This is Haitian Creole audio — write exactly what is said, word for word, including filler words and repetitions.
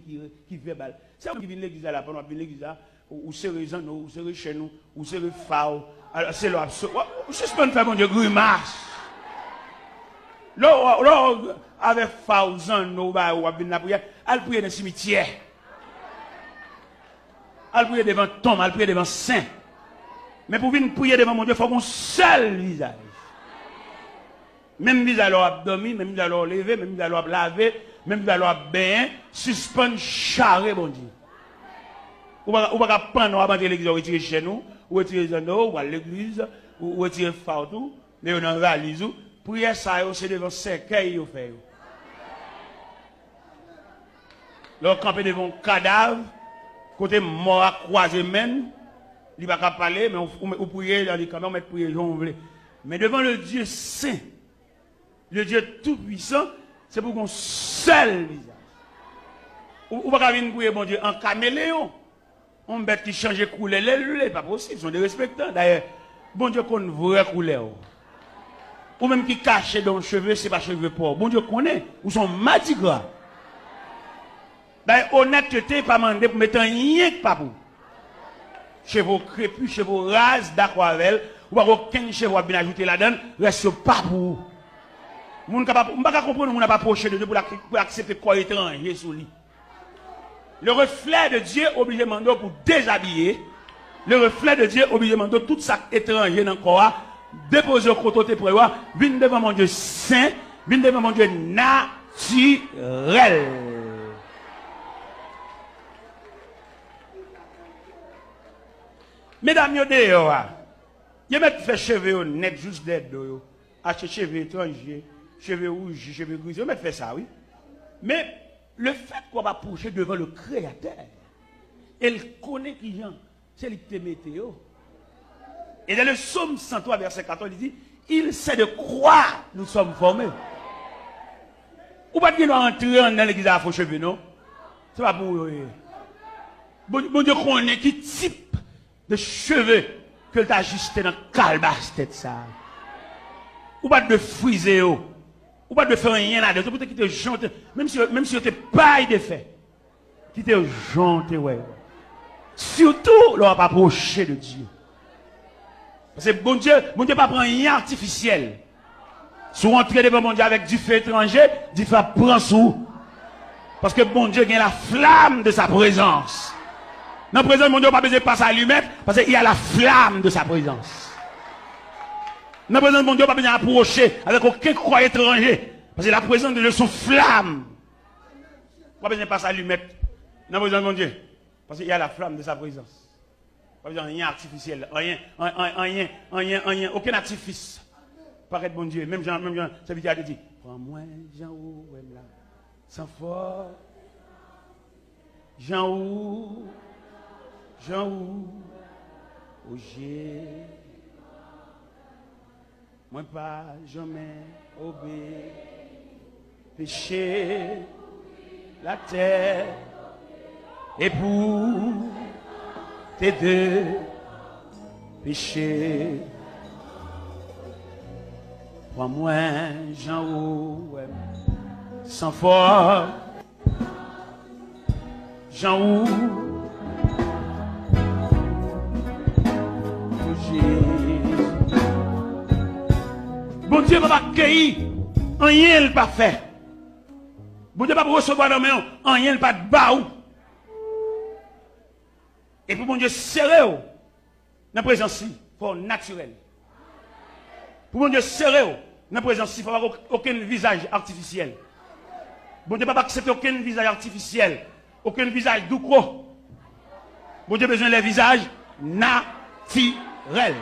ki, ki vèbal. Se ou ki vin legliz la, la, pandan w ap vin legliz la, ou, ou sere zanno w, ou sere chèn ou, ou sere fa w. Alò, se lè w ap so-, w ap, ou sispann fè Bondye grimas. Lè w, lè w avèk fa w, zanno w, bagay ou, w ap vin lapriyè, al priye nan simityè. Al priye devan tonm, al priye devan sen. Men pou w vin priye devan Bondye, fòk w gen yon sèl vizaj. Menm vizaj lè w ap dòmi, menm vizaj lè w leve, menm vizaj lè w ap lave, menm vizaj lè w ap benyen, sispann chare Bondye. Ou pa, ou pa ka pandan w ap antre legliz, ou retire chèn ou, ou retire zanno w, ou al legliz, ou, ou retire fa w tou, men yo nan valiz ou. Priyè sa yo, se devan sèkèy yo fè yo. Lè w kanpe devan yon kadav, kote mò a kwaze men l, li pa ka pale, men ou, ou, ou priye, li kanpe, ou mèt priye jan w vle. Men devan le Dieu saint, le Dieu tout puissant, se pou gen yon sèl vizaj. Ou, ou pa ka vin priye Bondye an kameleyon. Yon bèt ki chanje koulè lè l vle, pa posib, se yon derespektan. Dayè, Bondye konn vrè koulè w. Ou menm ki kache dan yon cheve, se pa cheve pa w. Bondye konnen, ou se yon madigra. Dayè, onètete pa mande pou mete anyen k pa pou w. Cheve w krepi, cheve w raz, dakò avè l, ou pa gen okenn cheve w ap vin ajoute ladan l, rès yo pa pou ou. Moun kapab, m pa ka konprann yon moun ap apwoche de Dye pou l ak-, pou l aksepte kò etranje sou li. Le reflet de Dieu oblije mande w pou dezabiye. Le reflet de Dieu oblije mande w tout sa k etranje nan kò a, depoze yo kote w te pran yo a, vin devan Bondye sen, vin devan Bondye natirèl. Medam yo deyò a, yo mèt fè cheve yo nèt jis dèyè do yo. Achte cheve etranje, cheve wouji, cheve grize. Yo mèt fè sa, wi. Men, lefètke w ap apwoche devan le Kreyatè, e l konnen kijan se li ki te mete yo. Et dans le psaume cent trois, verset quatorze, il dit, il sait de quoi nous sommes formés. Ou pa t gen dwa antre anndan legliz a fo cheve, non. Se pa pou ou yo ye. Bon, Bondye konnen ki tip de cheve ke l t ajiste nan kalbas tèt sa a. Ou pa t dwe frize yo. Ou pa t dwe fè anyen ladan yo. Se pou te kite jan yo te, menm si, menm si yo te pay de fè, kite yo jan w te wè yo. Sitou lè w ap apwoche de Dye. Paske Bondye, Bondye pa pran anyen atifisyèl. Si w antre devan Bondye avèk dife etranje, dife ap pran sou ou. Paske Bondye gen la flamme de sa présence. Nan prezans Bondye, ou pa bezwen pase alimèt, paske il y a la flamme de sa présence. Nan prezans Bondye, ou pa bezwen apwoche avèk okenn kò etranje, paske la présence de Dieu se yon flamme. Ou pa bezwen pase alimèt nan prezans Bondye, paske il y a la flamme de sa présence. Pa bezwen anyen atifisyèl, anyen, an-, an-, anyen, anyen, anyen, okenn atifis. Parèt Bondye, menm jan, menm jan sèvitè a te di, pran mwen jan ou wè m la, san fòs, jan ou, jan ou, o Jezi. Mwen pa janmen obeyi peche latè, e pou te de peche, pran mwen jan ou wè m, san fòs. Jan ou, o Jezi. Bondye p ap akeyi anyen l pa fè. Bondye p ap resevwa nan men w anyen l pa t ba ou. E pou Bondye sere w, nan prezans li, fò w natirèl. Pou Bondye sere w nan prezans li, fò w pa gen okenn vizaj atifisyèl. Bondye p ap aksepte okenn vizaj atifisyèl, okenn vizaj douko. Bondye bezwen lè vizaj natirèl.